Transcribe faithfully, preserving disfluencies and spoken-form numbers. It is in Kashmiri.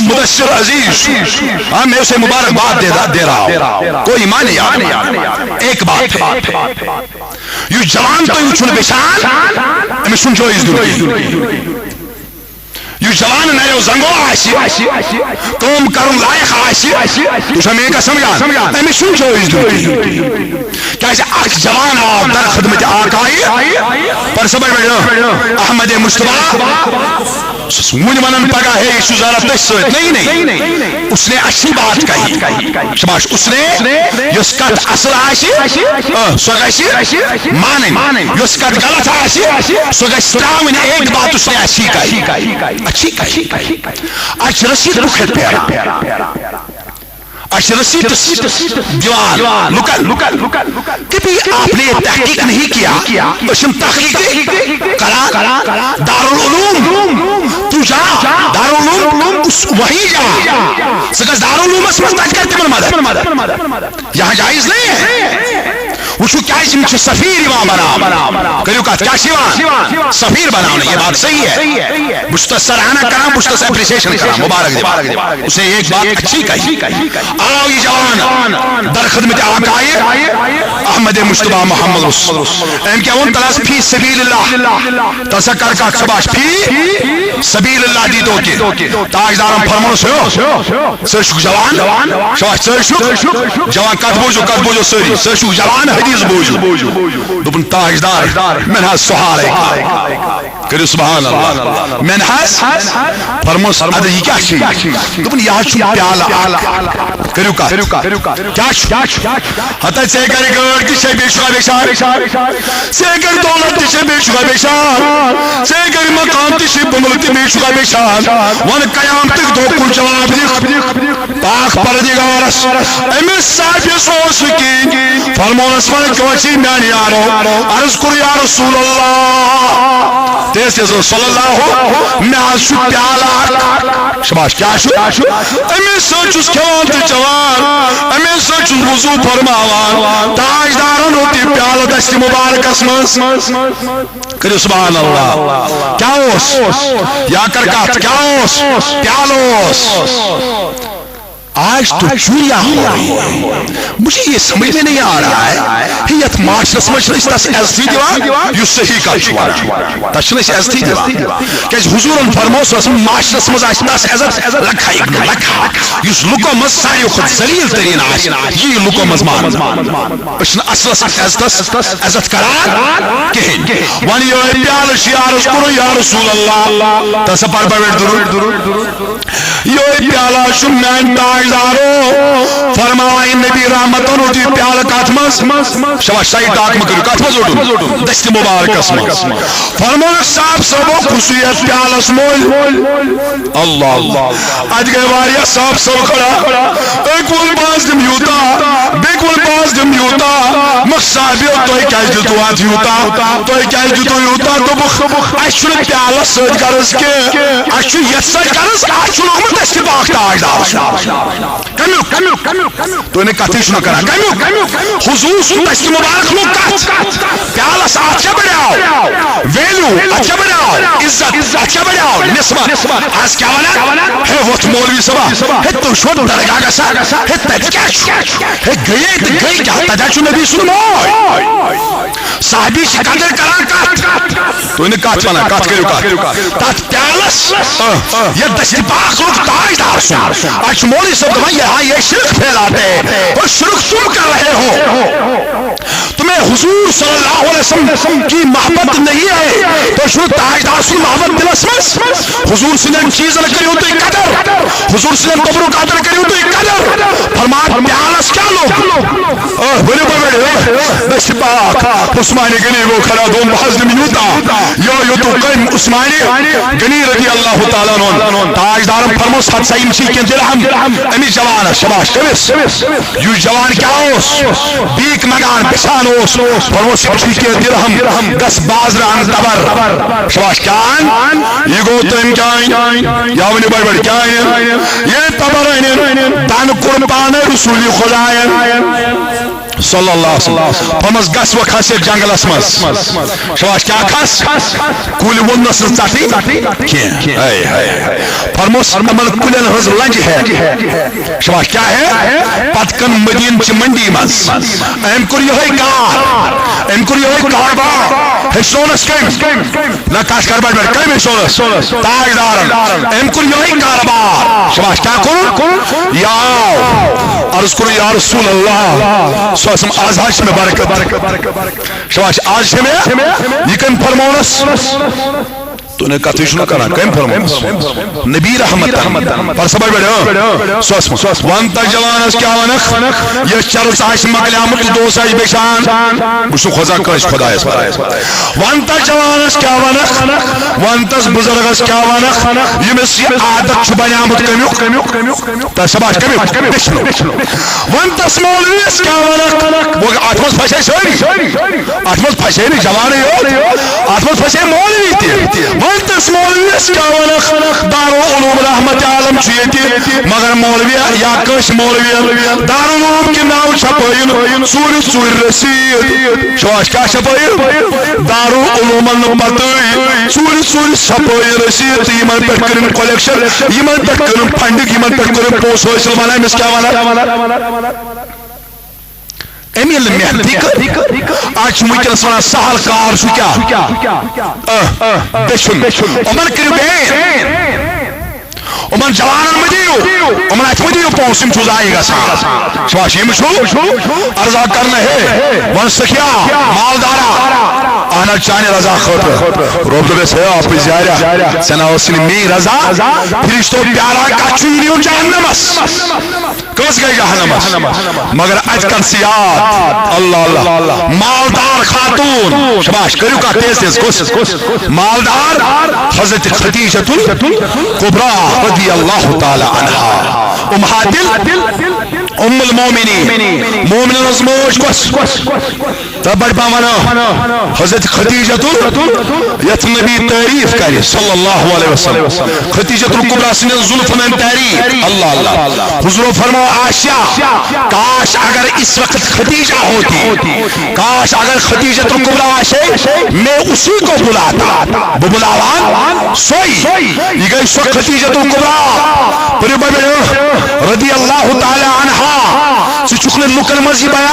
مدثر عزیز، ہاں، میں اسے مبارکباد دے، دے رہا ہوں، کوئی ایمان نہیں آیا۔ ایک بات ہے، یُس جوان تُہۍ وٕچھُن یژھان، أمِس چھُنہٕ جٲیِز دیُن کِہیٖنۍ۔ یُس جوان نَریو زنٛگو آسہِ، کٲم کَرُن لایق آسہِ، تُہۍ چھِوا میٛٲنۍ کَتھ سَمجھان؟ أمِس چھُنہٕ جٲیِز دیُن کِہیٖنۍ۔ کیٛازِ اَکھ جوان آو در خدمت آقایہِ، پر سا بڑِ بڑِ، احمد مصطفیٰ۔ وۄنۍ ونان پگاہ، ہے، یہِ چھُ ذرا تٔتھۍ سۭتۍ۔ نہیں، نہیں۔ اس نے اچھی بات کہی۔ شاباش، اس نے یۄس کتھ اصل آسہِ، آ، سۄ گژھِ مانٕنۍ۔ یۄس کتھ غلط آسہِ، سۄ گژھِ ترٛاوٕنۍ۔ ایک بات اس نے اچھی کہی۔ اچھی کہی۔ اچھِ رسیٖد بُک ہٮ۪تھ پھیران۔ اچھِ رسیٖد دِوان لُکن۔ کبھی آپ نے تحقیق نہیں کیا۔ أسۍ چھِنہٕ تحقیق کران۔ دارالعلوم، تو جا، دارالعلوم، اس، وہیں جا۔ ژٕ گژھ دارالعلومس منٛز، تتہِ کر تِمن مدد۔ یہاں جائز نہیں ہے۔ وٕچھِو، کیٛازِ یِم چھِ سفیر یِوان بناونہٕ۔ کٔرِو کتھ، کیٛاہ چھِ یِوان؟ سفیر بناونہٕ، یہ بات صحیح ہے۔ بہٕ چھُس تۄہہِ سراہنا کران، بہٕ چھُس تۄہہِ appreciation کران، مبارک دِوان۔ اس نے ایک بات اچھی کہی۔ آو یہِ جوان در خدمت آقایہِ احمد مصطفیٰ محمد۔ أمۍ کیٛاہ ووٚن؟ تَلہٕ حظ فی سبیل اللہ۔ تَلہٕ سا کر کتھ، شاباش، فی سبیل اللہ دی تو کہ۔ تاجدارن فرمووُس، ہیو، ژٕ چھُکھ جوان، شاباش، ژٕ چھُکھ جوان، کتھ بوٗزِو، کتھ بوٗزِو سٲری، ژٕ چھُکھ جوان، حدیث بوٗزِو۔ دوٚپُن، تاجدار، مےٚ نہ حظ سہارے۔ کٔرِو سبحان اللہ۔ مےٚ نہ حظ۔ فرموس، اَدٕ یہِ کیٛاہ چھُ؟ دوٚپُن، یہِ حظ چھُ پیالہٕ اکھ۔ کٔرِو کتھ۔ کیٛاہ چھُ؟ ہتا ژےٚ کرِ گٲڑۍ تہِ چھے، بیٚیہِ چھُکھا بیٚیہِ شان؟ ژےٚ کرِ دولت تہِ چھے، بیٚیہِ چھُکھا بیٚیہِ شان؟ ژےٚ کرِ مقام تہِ چھے، بُنٛگلہٕ تہِ، بیٚیہِ چھُکھا بیٚیہِ شان؟ وَن قیامتٕکۍ دۄہ کُن جواب دِکھ۔ پاک پردگارس أمِس صحابیس اوس نہٕ کِہیٖنۍ۔ فرموونس، وَن کٲنٛسی میٛانہِ یارو، عرض کوٚر، یا رسول اللہ، تیز تیز وَن، صلی اللہ، مےٚ حظ چھُ پیالہٕ اکھ۔ شاباش، کیٛاہ چھُ؟ أمِس سۭتۍ چھُس کھٮ۪وان تہٕ چٮ۪وان، أمِس سۭتۍ چھُس وضو فرماوان۔ تاجدارن روٚٹ یہِ پیالہٕ دستِ مبارکس منٛز۔ کٔرِو سبحان اللہ۔ کیٛاہ اوس؟ یا کر کتھ، کیٛاہ اوس؟ پیالہٕ اوس۔ آج تو چوریاں ہو رہی ہیں۔ مجھے یہ سمجھ میں نہیں آ رہا ہے کہ یتھ معاشرس منٛز چھِ أسۍ تس عزتٕے دِوان، یُس صحیح کتھ چھُ ونان۔ تس چھِنہٕ أسۍ عزتٕے دِوان۔ کیٛازِ حضوٗرن فرموو، سُہ اوس معاشرس منٛز آسہِ تس عزت لکھا ابن لکھا۔ یُس لُکو منٛز ساروی کھۄتہٕ ذلیل تریٖن آسہِ، یی لُکو منٛز ماننہٕ۔ أسۍ چھِنہٕ اصلس عزتس عزت کران کِہیٖنۍ۔ وۄنۍ یِہوٚے پیالہٕ چھُ عرض کوٚرُن، یا رسول اللہ، تس سا پر بویٹ درود۔ یِہوٚے پیالہٕ چھُ میٛانہِ تاجدارو۔ فرماوان نبی رحمتن روٚٹ یہِ پیالہٕ کتھ منٛز؟ شاباش، سعید ڈاک مہٕ کٔرِو، کتھ منٛز روٚٹُن؟ دستِ مبارکس منٛز۔ فرمووُکھ، صاحب صٲبو، کُسُے یتھ پیالس مٔلۍ؟ اللہ اللہ۔ اتہِ گٔے واریاہ صاحب صٲب کھڑا۔ أکۍ ووٚن، بہٕ حظ دِمہٕ یوٗتاہ، بیٚکۍ ووٚن، بہٕ حظ دِمہٕ یوٗتاہ۔ مگر صاحبیو، تۄہہِ کیٛازِ دِتوٕ اتھ یوٗتاہ؟ تۄہہِ کیٛازِ دِتوٕ یوٗتاہ؟ دوٚپُکھ، اسہِ چھُنہٕ پیالس سۭتۍ غرض کینٛہہ، اسہِ چھُ یتھ سۭتۍ غرض، اتھ چھُ لوٚگمُت دستِ پاک تاجدار سُنٛد۔ کمیُک؟ تُہۍ نہٕ کتھٕے چھُو نہٕ کران۔ کمیُک؟ حضور سُنٛد دستِ مبارک لوٚگ کتھ؟ پیالس۔ اتھ کیٛاہ بڑیو؟ ویلیو۔ اتھ کیٛاہ بڑیو؟ عزت۔ اتھ کیٛاہ بڑیو؟ نسبت۔ از کیٛاہ ونان؟ ہے وۄتھ مولوی صٲبا، ہے تُہۍ چھِوا درگاہ گژھان؟ ہے تتہِ کیٛاہ چھُ؟ ہے گٔیے تہٕ گٔے کیٛاہ؟ تتہِ حظ چھُ نبی سُنٛد موج۔ صحابی چھِ قدر کران کتھ؟ تُہۍ نہٕ کتھ ونان، کتھ کٔرِو کتھ۔ تتھ پیالس، آ، یتھ دستِ پاک لوٚگ تاجدار سُنٛد۔ اتھ چھُ مولوی صٲب دپان، یہاں یہ شرک پھیلاتے ہیں، اور شرک تم کر رہے ہو۔ تمہیں حضور صلی اللہ علیہ وسلم کی محبت نہیں ہے، تو شروع تاجدار سن محبت دلس منٛز۔ حضور سٕنٛدٮ۪ن چیٖزن کٔرِو تُہۍ قدر، حضور سٕنٛدٮ۪ن قبرُک قدر کٔرِو تُہۍ قدر۔ فرمان پیالس کیٛاہ لوٚگ؟ آہ، ؤلِو بہٕ ؤلِو، آہ، دٔسۍ پاک عثمان غنی گوٚو کھڑا، دوٚپُن، بہٕ حظ دِمہٕ یوٗتاہ۔ یہِ یوٗتاہ کٔمۍ؟ عثمان غنی رضی اللہ تعالیٰ عنہ۔ تاجدارن فرموس، ہتسا یِم چھِ کینٛہہ درہم أمِس جوانس، شاباش، کٔمِس؟ یُس جوان کیٛاہ اوس؟ بیٖک منٛگان، بِچھان اوس۔ فرموس، یِم چھِ کینٛہہ درہم، گژھ بازرٕ اَن تبر۔ شاباش، کیٛاہ اَن؟ یہِ گوٚو تٔمۍ کیٛاہ اَنہِ؟ یا ؤنِو بڑِ بڑِ، کیٛاہ اَنہِ؟ ییٚلہِ تبر اَنہِ، تَنہٕ کوٚر پانَے رسوٗلِ خۄدایَن۔ صلی اللہ علیہ وسلم۔ فرمس، گژھ وۄنۍ کھس یتھ جنگلس منٛز۔ شاباش، کیٛاہ کھس؟ کُلۍ ووٚننس نہٕ ژٹٕنۍ کینٛہہ۔ ہاے، ہاے، ہاے۔ فرموس، یِمن کُلٮ۪ن ہٕنٛز لنجہِ ہٮ۪تھ۔ شاباش، کیٛاہ ہٮ۪تھ؟ پتہٕ کن مدینہٕ چہِ منڈی منٛز۔ أمۍ کوٚر یِہوٚے کار، أمۍ کوٚر یِہوٚے کاربار۔ ہیٚچھنونس کٔمۍ؟ نہ، کتھ کر بڑ بڑ، کٔمۍ ہیٚچھنونس؟ تاجدارن۔ أمۍ کوٚر یِہوٚے کاربار۔ شاباش، کیٛاہ کوٚر؟ یہِ آو، عرض کوٚر، یا رسول اللہ صلی اللہ علیہ وسلم، آز حظ چھِ مےٚ برکت۔ شاباش، آز چھِ مےٚ، یہِ کٔمۍ فرمونس؟ تو نے کتھٕے چھُنہٕ کران، کٔمۍ فرمونس؟ نبی رحمت۔ پر سبا بڑ، اۭں۔ صلی اللہ علیہ وسلم۔ ون تس جوانس کیٛاہ ونکھ؟ یس چرس آسہِ مۄکلیومُت تہٕ دوس آسہِ بیٚچھان۔ بہٕ چھُس کھوژان کٲنٛسہِ خۄدایس۔ ون تس جوانس کیٛاہ ونکھ؟ ون تس بُزرگس کیٛاہ ونکھ؟ ییٚمِس یہِ عادت چھُ بنیومُت کمیُک؟ تس شاباش، کمیُک؟ بیٚچھنُک۔ ون تس مولویس کیٛاہ ونکھ؟ وۄنۍ اتھ منٛز پھسے سٲری۔ اتھ منٛز پھسے نہٕ جوانٕے یوت، اتھ منٛز پھسے مولوی تہِ۔ ون تس مولویس کیٛاہ ونکھ؟ دارالعلوم رحمت عالم چھُ ییٚتہِ، مگر مولوی یا کٲنٛسہِ مولوی دارالعلوم کہِ ناوٕ چھپٲیِن ژوٗرِ ژوٗرِ رسیٖد۔ شاباش، کیٛاہ چھپٲیِن؟ دارالعلومن نہٕ پتہٕ ژوٗرِ ژوٗرِ چھپٲیِن رسیٖد تہٕ یِمن پٮ۪ٹھ کٔرِن collection، یِمن پٮ۪ٹھ کٔرِن funding، یِمن پٮ۪ٹھ کٔرِن پونٛسہٕ حٲصِل۔ ونان أمِس کیٛاہ ونان؟ أمۍ ییٚلہِ محنتٕے کٔر، آز چھِ وٕنکیٚنَس وَنان سہل کار چھُ کیٛاہ؟ اہ، بیٚچھُن۔ یِمَن کٔرِو ban۔ یِمَن جوانَن مہٕ دِیِو، یِمَن اَتھِ مہٕ دِیِو پونٛسہٕ، یِم چھُو ضایع گژھان۔ چھُوا یِم چھُو عرضا کرنہٕ ہے؟ وَن سخیا، مالدارا، اہن حظ، چانہِ رضا خٲطرٕ۔ رۄب دوٚپٮ۪س، ہے آپٕے زیارہ، ژےٚ نہ ٲسٕے نہٕ میٛٲنۍ رضا، فرشتو پیاران کَتھ چھُ یہِ نیُن جہنمَس۔ کٔژ گٔے جہنمس؟ مگر اتہِ کر سُہ یاد۔ اللہ اللہ۔ مالدار خاتون۔ شاباش، کٔرِو کتھ تیز تیز۔ کُس؟ مالدار حضرت خدیجۃ الکبریٰ رضی اللہ تعالی عنہا۔ امہات ال-، ام المومنین۔ مومنن ہٕنٛز موج کۄس؟ تہٕ بڑِ پہن ونو حضرت خدیجہ تُل، یتھ نبی تعریف کرِ صلی اللہ علیہ وسلم۔ خدیجہ الکبریٰ سٕنٛدٮ۪ن زُلفن ہٕنٛز تعریف۔ اللہ اللہ۔ حضور فرمو، عائشہ، کاش اگر اس وقت خدیجہ ہوتی، کاش اگر خدیجہ الکبریٰ آسے، میں اسی کو بلاتا، بہٕ بُلاوان سۄے۔ یہِ گٔے سۄ خدیجہ الکبریٰ۔ پٔرِو بڑِ پہن رضی اللہ تعالی عنہا۔ ژٕ چھُکھ نہٕ لُکن منٛز یہِ بیان